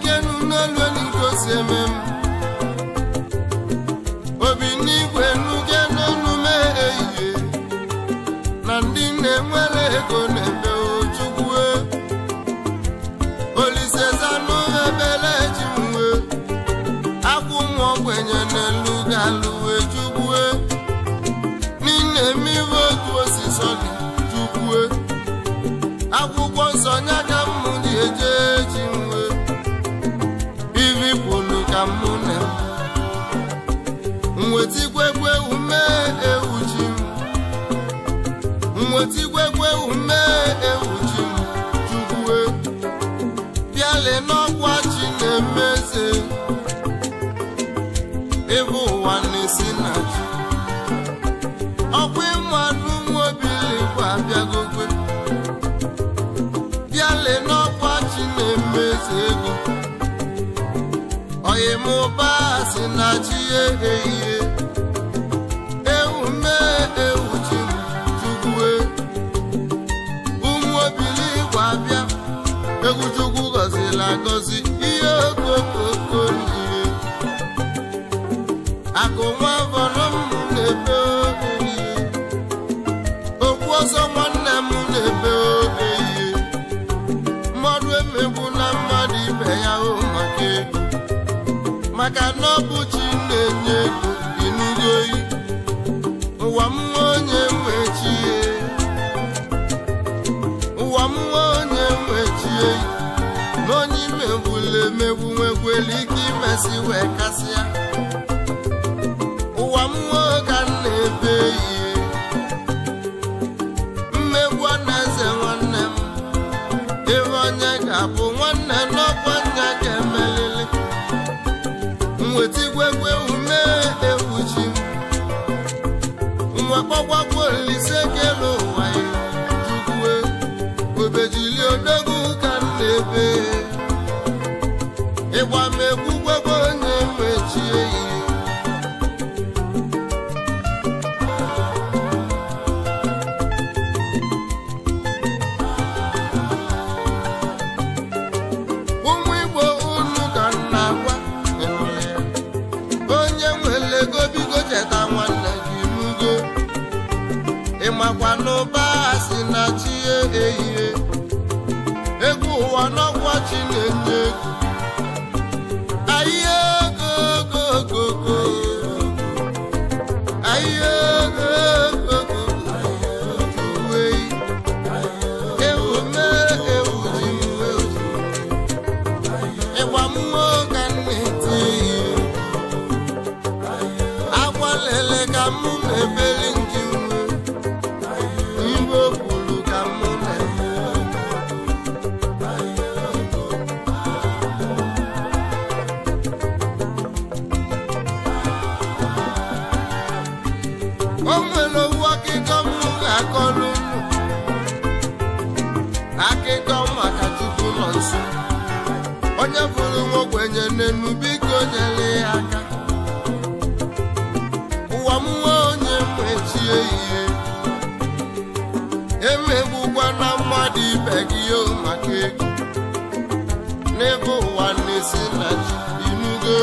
Chineke n'olu n'ikosi eme m obi n'igwe nuge n'onume ehihie na ndị na-enwere ego na-ebe Chukwu Olise zanụ ebele ji nwe akwụ nwa ogbenye n'elu ga-alụwe Chukwu n'ine emiwe otu osisi gị Chukwu akwụkwọ nsọ nya ka mụ ji eje ji nwe ivi kwulu ka mụ na nwetigwegwe ume ewu ji m nwetigwegwe ume ewu ji m Chukwu bịale n'ọkwa chi na-emeze ebe ụwa na-esi na chi ọkwa ịmanụ nwobiligwe abịagogwe bịale n'ọkwa chi na-emeze ego oyimụba si na chi ehihie ewu mee ewu chi m Chukwu ụmụ obiligwe abịa egwu Chukwu gọziri agọzi ihe okokoko ihe akụ nwa vọrọ m na-ebe ehihie okwu ọzọ nwanne m na-ebe ehihie mmadụ emegbu na mmadụ ibe ya o maka ego maka na ọ bụ chi na-enye ego ịnụgo oyi ụwa m nwa onye nwe chi ụwa m nwa onye nwe chi na onye imegbula emegbu nwekwere ike imesi wee kasịa ụwa m nwa ka m na-ebe ihe mmegbu na eze nwanne m ebe onye ga-abụ nwanne n'ọkwa nya ga-emelili nwetigwegwe ume ewu chi m nwa kpọkwakwo Olise kelu ụwa ya Chukwu obejili odogwu ka m na-ebe ịgba m egwu gwegwe onye mechie ihe ụmụ Igbo unu ka m na-agwa ịnụrụ ya onye nwere ego biko cheta nwanne gị nugo ịmakwa n'ụba si na chi ehihie egwu ụwa n'ọkwa chi na-enye ego ahịa ego ogogogo ahịa ego ogogogo ewu mee ewu ji m ewu ịgba mmụọ ka m na-eti ihe akwa lele ka mụ na-ebeli nji nwe igwe kwuru ka mụ na-eme o nwere owu akụkọ m ga-akọrọ unu akụkọ maka Chukwu nọ nso onye fụrụ nwa ogbenye n'enu biko nyere ya aka ụwa m nwa onye mechie ihe emegbukwa na mmadụ ibe gị o maka ego n'ebe ụwa na-esi na chi inugo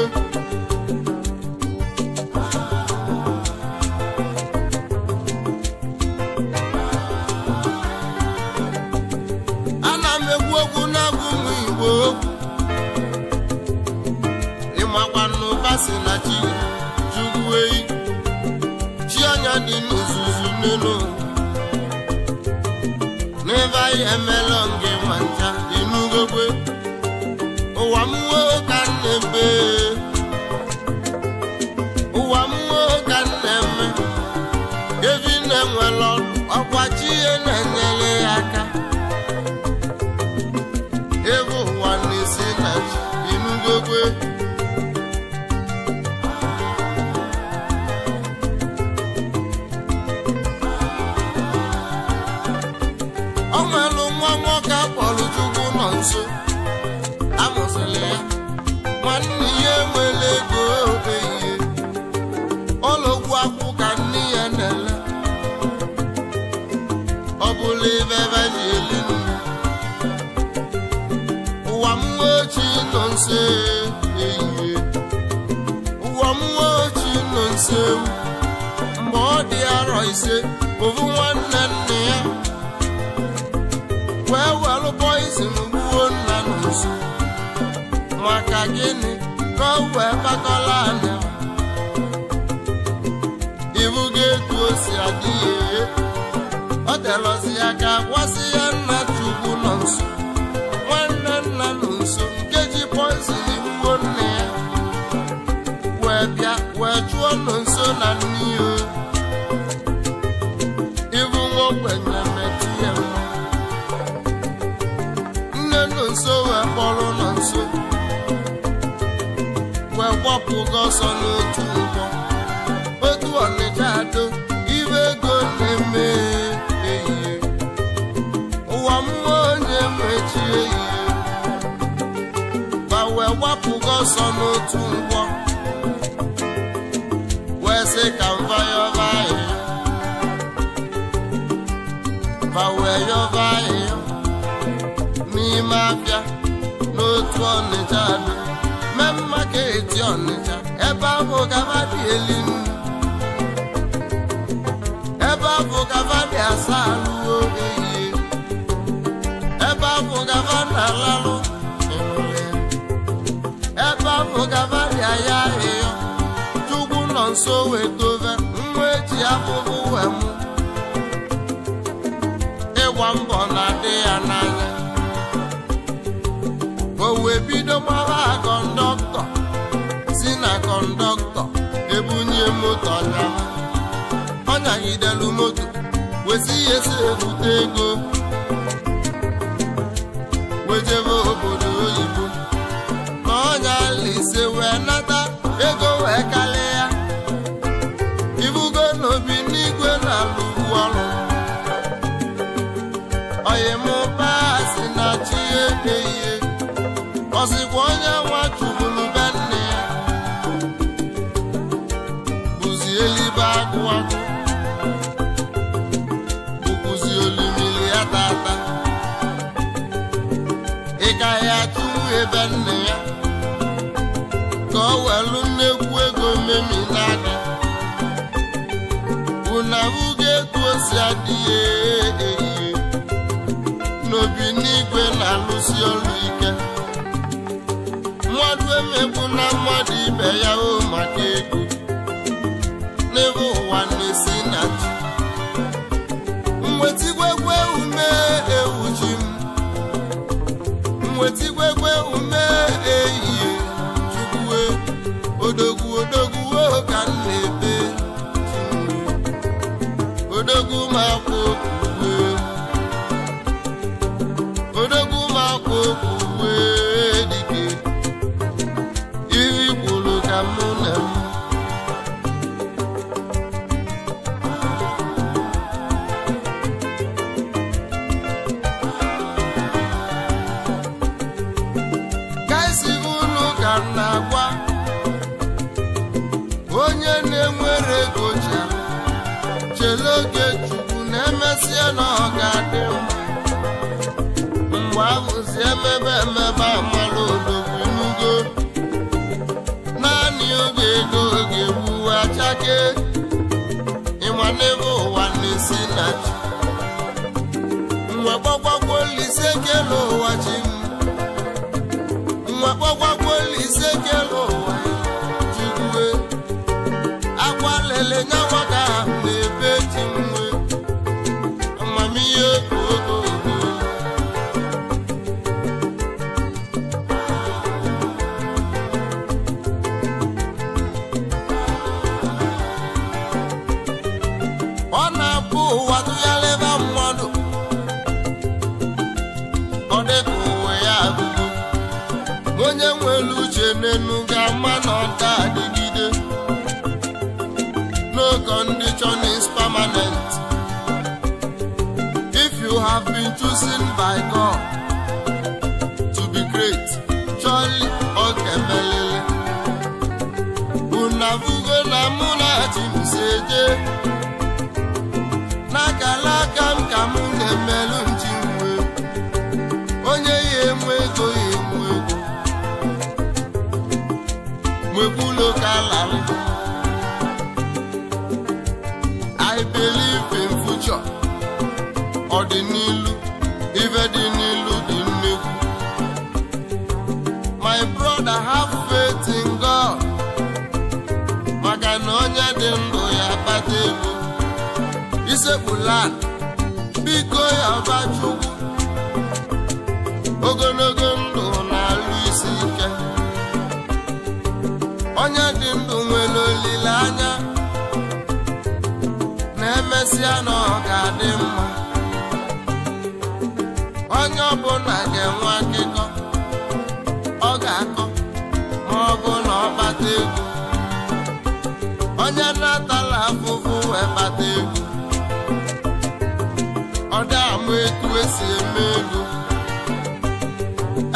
ana m ekwu okwu na-agwa ụmụ Igbo okwu ịmakwa n'ụba si na chi Chukwu eyi chi anya dị n'ozuzu n'elu n'ebe anyị emela nge nwa ncha ịnugokwe ụwa m nwa ka m na-ebe ụwa m nwa ka m na-eme evi na-enwere ọdụ ọkwa chi ihe na-enyere ya aka ebe ụwa na-esi na chi ịnugokwe ọ nwere nwa nwoke akpọrọ Chukwu nọ nso amụsịrị ya nwanne ya enwere ego ehihie ọlọgwu akwụ ka nne ya na-ele ọ bụla ebe ebe ji eli nne ụwa m nwa ochi nọ nso ehihie ụwa mmụọ ochi nọ nso ewu mgbe ọ dị arọ 5 ovu nwanne nne ya wee welụ poizin gbuo nna nọ nso maka gịnị ka o wee kpakọla anya ibugo etu o si adị ya ọ telọzi ya ka gwasị ya nna Chukwu nọ nso nwanne nna nọ nso nke ji poizin gbuo nne ya wee bịa wee chụọ nọ nso na nne ya ibu nwa ogbenye metụ ya mma nne nọ nso wee kpọrọ nọ nso wee gbapụga ọsọ n'otu nkwọ otu Ọnịcha ado ibe ego na-eme ehihie ụwa mmụọ onye mechi ehihie ma wee gbapụga ọsọ n'otu nkwọ wee sị ka mva yọba ahịhịa ma wee yọba ahịhịa n'ime afịa n'otu Ọnịcha ado mee mma ka eti Ọnịcha ebe ahụ gaba dị elu nnu ebe ahụ gaba dị asaa alụwo ehihie ebe ahụ gaba na-alalụ ịnụle ebe ahụ gaba dị aya ahịhịa Chukwu nọ nso wee tove nwa eji afụfụ wee mụ ịgba mbọ na-adị ya n'anya o wee bido gbaba kọndọktọ si na kọndọktọ ebunye moto ọnyama ọ nyagidelu moto wesi ya esi ebute ego wejebe obodo oyibo na ọnya lise wee nata ego wee kalịa ya ibugo n'obi n'igwe na-alụgbu ọrụ oyimụbasi na chi ehihie ọsịkwa onye nwa chụburu be nne ya bụzi elibe agụ agụ bụkwuzi olimiri ya tata ị gaghị achụwu ebe nne ya ka ọ welu nnekwu ego memi n'aka unabugo etu o si adị ya ehihie n'obi n'igwe na-alụsi ọrụ ike mmadụ emegbu na mmadụ ibe ya o maka ego n'ebe ụwa na-esi na chi mwetigwegwe ume ewu ji m mwetigwegwe ume ehihie chukwue odogwu odogwu o ka m na-ebe odogwu ma kwụ okwukwe odogwu ma kwụ okwukwe dike iri kwuru ka mụ na m gaisi unu ka m na-agwa onye na-enwere ego chere chere oge Chukwu na-emesịa na ọ ga-adị mma mgbe ahụzi emebe emebe amara odogwu inugo naanị oge ego ga-egbuwe achake ịma n'ebe ụwa na-esi na chi nwa gbagwagwo Olise kele ụwa chi m nwa gbagwagwo Olise kele ụwa Chukwue akwa lele nyanwa ka na-ebe chi m nwee amamihe ogo ogo. Ọ na-abụ ụwa tụgharịba mmadụ ọ dị ka ụwa ya agụgo onye nwere uche n'enu ga-ama na ọ da adịgide no condition is permanent if you have been chosen by God to be great surely ọ ga-emelele unu afụgo na mụ na chi m si eje n'akala aka m ka m na-emelụ nchi nwe onye ya enwe ego ya enwe ego kalali. I believe in future. Ọdịnilu, ife dị n'ilu dị nnukwu. My brother, have faith in God. Maka na onye dị ndụ ya kpata ego. Isekpula, biko ya ọba Chukwu. Ogologo ndụ na-alụ isi ike. Onye dị ndụ nwere olileanya na-emesịa na ọ ga-adị mma. Onye ọbụla ga-enwe akụkọ ọ ga-akọ ma ọ bụ na ọ kpata ego. Onye na-atala afụfụ wee kpata ego, ọ dị-ama etu esi eme ego.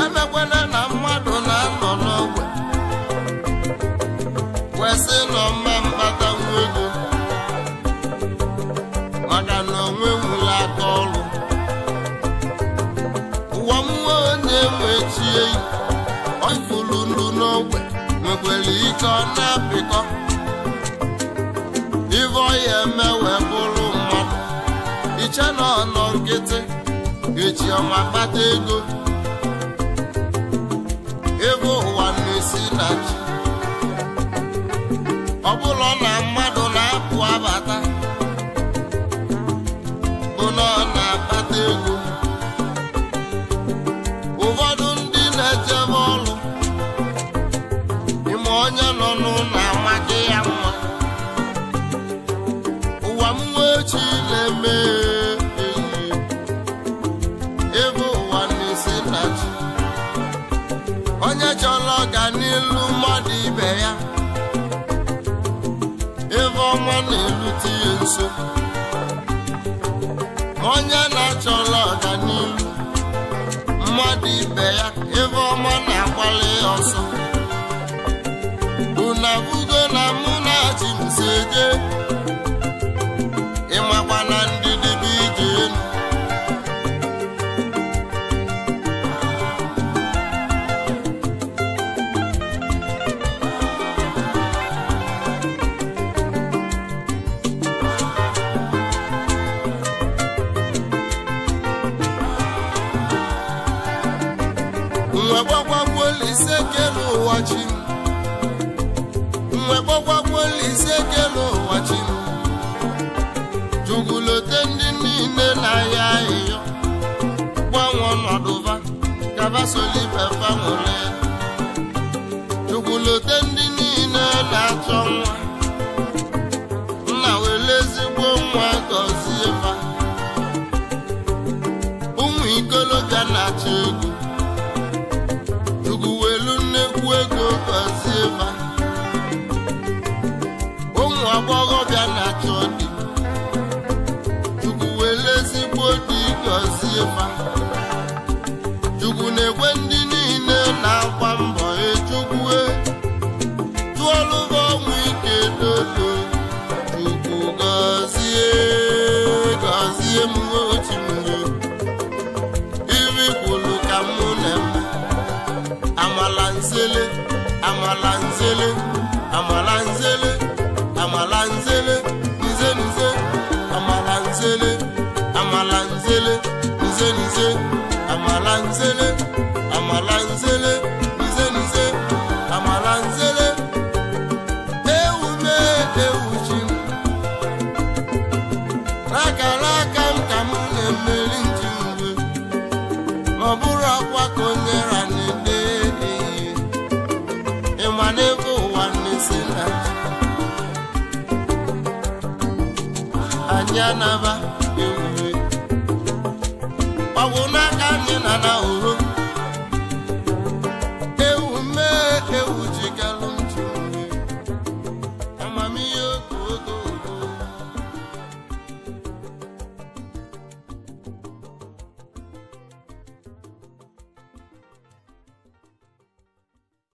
Emekwana na mmadụ na-anọ n'ogwe wee sị na ọma mkpata nwa ego, maka na onwe nwụla aka ọrụ. Ụwa mmụọ onye nwechie ọfụlụ ndụ n'ogwe nwekwere ike ọ na-apịkọ. Ife ọya eme wee bụrụ mmadụ, iche na ọ nọ nkịtị echi ọma kpata ego. Ego ụwa na-esi na chi. Ọ bụrụ na mmadụ na-apụ abata bụ na ọ na-akpata ego. Ụfọdụ ndị na-ejebe ọrụ, ime onye nọ n'ụlọ amaghị ya mma. Ụwa m nwechi na-eme enyi, ebe ụwa na-esi na chi. Onye chọrọ ọganilu mmadụ ibe ya, ebe ọnwa na-erute ya nso. Onye na-achọrọ ọganilu mmadụ ibe ya, ebe ọma na-akwali ya ọsọ. Unu abụgo na mụ na chi m si eje, ịmakwa na ndidi bụ ije enu. Nwe kele ụwa chi m. Chukwulote ndị niile na-ahịa ahịhịa, gbanwe ọnọdụva kaba solibefa nwụrụ. Chukwulote ndị niile na-achọ nwa, nna were ezigbo nwa gọzie fa. Ụmụ ikolobịa na-achọ ego, Chukwu welu nnekwu ego gọzie fa. Ụmụ agbọghọbịa na-achọ di, Chukwu welu ezigbo di gọzie fa. Chukwu na-ekwe ndị niile na-agba mbọ echukwu tụọlụba ọnwụ ike dodo. Chukwu gọzie gọzie m ochi m, iri kwuru ka mụ na-eme. Amala nzele, amala nzele, amala nzele, amala nzele, nze nze, amala nzele, amala nzele, nze nze, amala nzele, amala nzele, nze nze, amala nzele. Ewu me ewu chi m, akara aka m ka m na-emeri nji mgbe, ma ọ bụrụ ọkwa ka onye ra na-ede ihe. Ịma n'ebe ụwa na-esi na chi. Anyị anaba